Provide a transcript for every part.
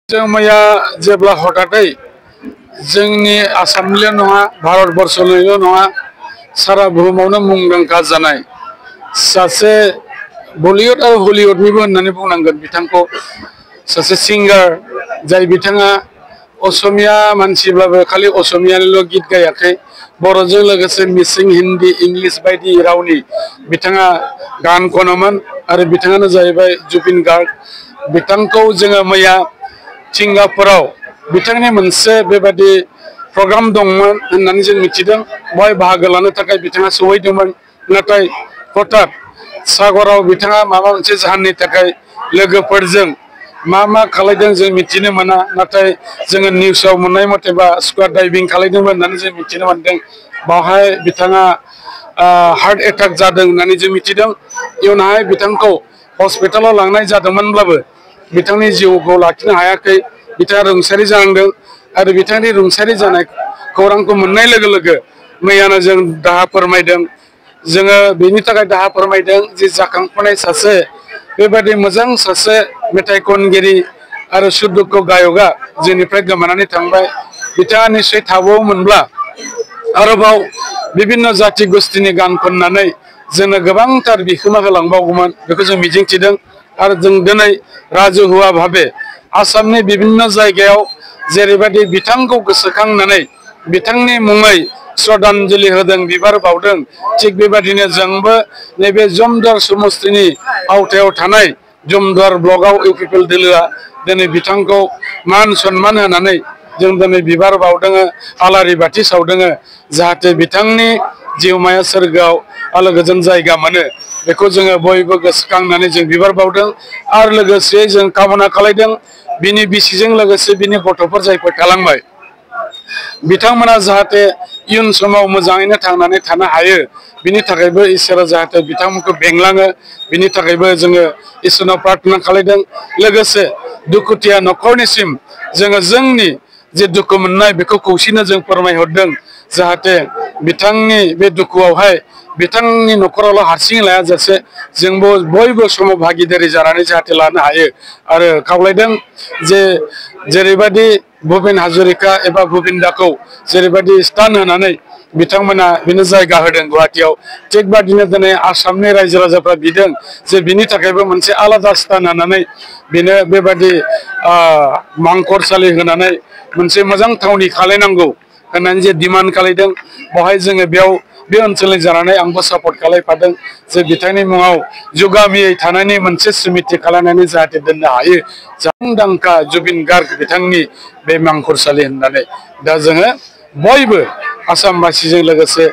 मैया जेब्ला हठातै जोंनि आसामनिल' नङा भारतबर्षनिल' नङा सारा बुहुमावनो मुंदांखा जानाय सासे बलिउड आरो हलिउडनिबो होननानै बुंनांगोन बिथांखौ सासे सिंगार जाय बिथाङा असमिया मानसिब्लाबो खालि असमियानिल' गीत गायाखै बर'जों लोगोसे मिसिं हिन्दी इंलिश बायदि रावनि बिथाङा गान खनोमोन आरो बिथाङानो जाहैबाय जुबिन गार्ग बिथांखौ जोङो मैया सिंगापुराव बिथांनि मोनसे बेबादि प्रग्राम दंमोन होननानै जों मिथिदों बहाय बाहागो लानो थाखाय बिथाङा सौहैदोंमोन नाथाय हठात सागराव बिथाङा माबा मोनसे जाहोननि थाखाय लोगोफोरजों मा खालायदों जों मिथिनो मोना नाथाय जोङो निउसाव मोननाय मथेबा स्कुबा डाइभिं खालायदोंमोन होननानै जों मिथिनो मोनदों बावहाय बिथाङा हार्ट एटाक जादों होननानै जों मिथिदों इयुनावहाय बिथांखौ हस्पिटालाव लांनाय जादोंमोनब्लाबो बिथांनि जिउखौ लाखिनो हायाखै बिथाङा रुंसारि जानांदों आरो बिथांनि रुंसारि जानाय खौरांखौ मोननाय लोगो लोगो मैयानो जों दाहा फोरमायदों जोङो बेनि थाखाय दाहा फोरमायदों जे जाखांफुनाय सासे बेबादि मोजां सासे मेथाइ खनगिरि आरो सुदुखु गायकआ जोंनिफ्राय गोमानानै थांबाय बिथाङा निश्चय थाबावोमोनब्ला आरोबाव बिभिन्न जाति गोष्ठीनि गान खननानै जोंनो गोबांथार बिहोमा होलांबावगौमोन बेखौ जों मिजिंथिदों आरो जों दिनै राजुहुवा भाबे आसामनि बिभिन्न जायगायाव जेरैबायदि बिथांखौ गोसोखांनानै बिथांनि मुङै श्रद्धांजलि होदों बिबार बावदों थिग बेबादिनो जोंबो नैबे जमदुवार समस्तिनि आवथायाव थानाय जमदुवार ब्लकआव इउपिपिएल दोलोआ दिनै बिथांखौ मान सन्मान होनानै जों दिनै बिबार बावदों आलारि बाथि सावदों जाहाथे बिथांनि जिउमाया सोरगोआव आलो गोजोन जायगा मोनो बेखौ जोङो बयबो गोसोखांनानै जों बिबार बावदों आरो लोगोसे जों कामना खालायदों बिनि बिसिजों लोगोसे बिनि गथ'फोर जायफोर थालांबाय बिथांमोना जाहाथे इयुन समाव मोजाङैनो थांनानै थानो हायो बिनि थाखायबो इसोरा जाहाथे बिथांमोनखौ बेंलाङो बिनि थाखायबो जोङो इसोरनाव प्रार्थना खालायदों लोगोसे दुखुथिया न'खरनिसिम जोङो जोंनि जे दुखु मोननाय बेखौ खौसेनो जों फोरमायहरदों जाहाथे बिथांनि बे दुखुआवहाय बिथांनि न'खरावल' हारसिं लायाजासे जोंबो बयबो समाव भागिदारि जानानै जाहाथे लानो हायो आरो खावलायदों जे जेरैबायदि भुपेन हाजरिका एबा भुपेन दाखौ जेरैबायदि स्टान होनानै बिथांमोना बेनो जायगा होदों गुवाहाटीआव थिग बादिनो दिनै आसामनि रायजो राजाफ्रा बिदों जे बिनि थाखायबो मोनसे आलादा स्टान होनानै बेनो बेबादि मांखरसालि होनानै मोनसे मोजां थावनि खालायनांगौ होननानै जे डिमान्ड खालायदों बेवहाय जोङो बेयाव बे ओनसोलनि जानानै आंबो सापर्ट खालायफादों जे बिथांनि मुङाव जुगामियै थानायनि मोनसे समिति खालामनानै जाहाथे दोननो हायो मुंदांखा जुबिन गार्ग बिथांनि बे मांखरसालि होननानै दा जोङो बयबो आसामबासिजों लोगोसे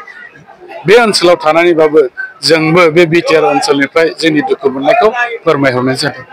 बे ओनसोलाव थानानैबाबो जोंबो बे बिटिआर ओनसोलनिफ्राय जोंनि दुखु मोननायखौ फोरमायहरनाय जादों।